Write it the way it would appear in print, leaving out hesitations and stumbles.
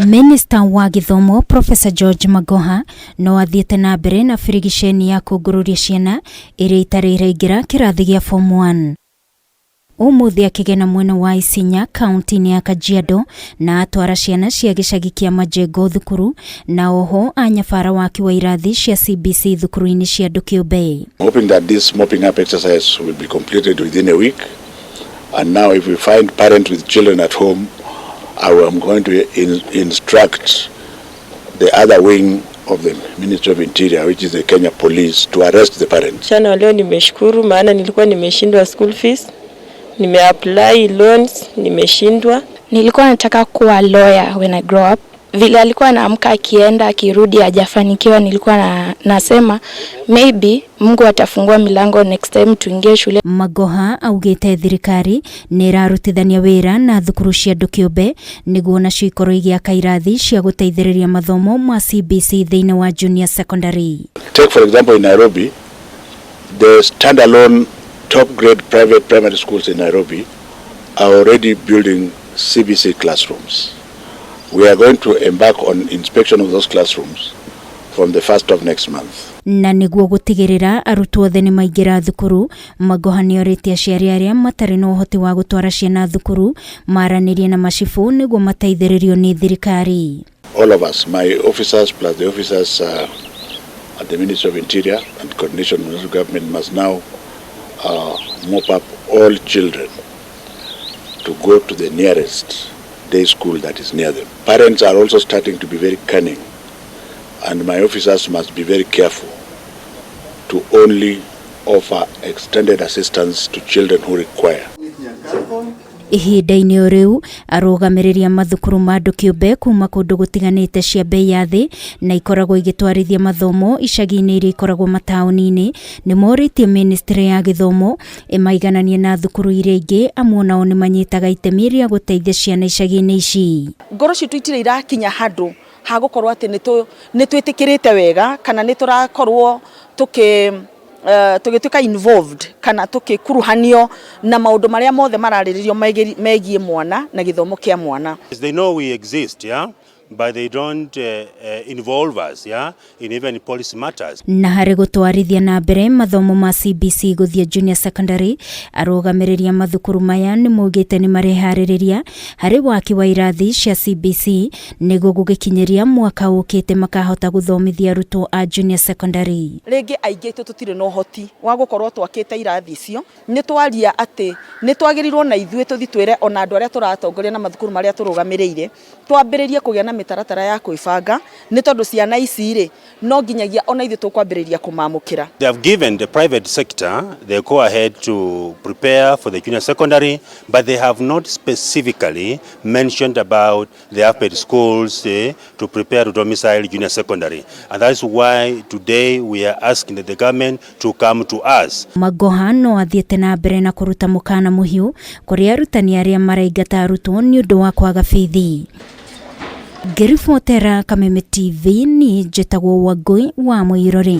Minista wa gĩthomo Professor George Magoha no athiĩte na mbere na birigiceni ya kũngũrũria ciana iria itarĩ iraingĩra kĩrathi gĩa form 1. Ũmũthĩ akĩgena mwena wa Isinya kaunti-inĩ ya Kajiado na atwara ciana cia gĩcagi kĩa Majengo thukuru na oho anyabara waki wa irathi cia CBC thukuru-inĩ cia andũ kĩũmbe. Hoping that this mopping up exercise will be completed within a week. And now if we find parents with children at home, I am going to instruct the other wing of the Ministry of Interior, which is the Kenya Police, to arrest the parents. Mchana wa leo nimeshukuru, maana nilikuwa nimeshindwa school fees, nimeapply loans nimeshindwa. Nilikuwa nataka kuwa lawyer when I grow up. Vile alikuwa anaamka akienda akirudi hajafanikiwa, nilikuwa nasema maybe Mungu atafungua milango next time tuingie shule. Magoha augĩte thirikari nĩ ĩrarutithania wĩra na thukuru cia andũ kĩũmbe nĩguo nacio ikorwo igĩaka irathi cia gũteithĩrĩria mathomo ma CBC thĩinĩ wa junior secondary. Take for example in Nairobi, the standalone top grade private primary schools in Nairobi are already building CBC classrooms. We are going to embark on inspection of those classrooms from the first of next month. Na nĩguo gũtigĩrĩra arutwo othe nĩ maingĩra thukuru, Magoha nĩ orĩtie aciari arĩa matarĩ na ũhoti wa gũtwara ciana thukuru maranĩrie na macibũ nĩguo mateithĩrĩrio nĩ thirikari. All of us, my officers plus the officers at the Ministry of Interior and coordination with the government, must now mop up all children to go to the nearest day school that is near them. Parents are also starting to be very cunning, and my officers must be very careful to only offer extended assistance to children who require. Ihinda-inĩ o rĩu, arũgamĩrĩri a mathukuru ma andũ kĩũmbe kuma kũndũ gũtiganĩte cia bei ya thĩ na ikoragwo igĩtwarithia mathomo icagi-inĩ iria ikoragwo mataũni-inĩ nĩ morĩtie ministry ya gĩthomo ĩmaigananie na thukuru iria ingĩ, amu onao nĩ manyitaga itemi rĩa gũteithia ciana icagi-inĩ ici. Ngoro citũ itirĩ irakinya handũ ha gũkorwo atĩ nĩ twĩtĩkĩrĩte wega kana nĩ tũrakorwo tũgĩtuĩka involved kana tũgĩkuruhanio na maũndũ marĩa mothe mararĩrĩrio megiĩ mwana na gĩthomo kĩa mwana. They know we exist, yeah, but they don't involve us, yeah, in even policy matters. Na harĩ gũtwarithia na mbere mathomo ma CBC gũthiĩ junior secondary, arũgamĩrĩri a mathukuru maya nĩ maugĩte nĩ mareharĩrĩria harĩ waki wa irathi cia CBC nĩguo gũgĩkinyĩria mwaka ũkĩte makahota gũthomithia arutwo a junior secondary. Rĩngĩ aingĩ aitũ tũtirĩ na ũhoti wa gũkorwo twakĩte irathi icio. Nĩ twaria atĩ nĩ twagĩrĩirwo na ithuĩ tũthiĩ twĩre ona andũ arĩa tũratongoria na mathukuru marĩa tũrũgamĩrĩire twambĩrĩrie kũgĩa na mĩtaratara ya kwĩbanga, nĩ tondũ ciana ici rĩ, no nginyagia ona ithuĩ tũkwambĩrĩria kũmamũkĩra. They have given the private sector the go ahead to prepare for the junior secondary, but they have not specifically mentioned about the half-paid schools to prepare to domicile junior secondary. And that's why today we are asking the government to come to us. Magoha no athiĩte na mbere na kũruta mũkana mũhiũ kũrĩ arutani arĩa maraingata arutwo nĩ ũndũ wa kwaga bithi. Ngĩribotera Kameme TV, niĩ njĩtagwo Wangũi wa Mũirũrĩ.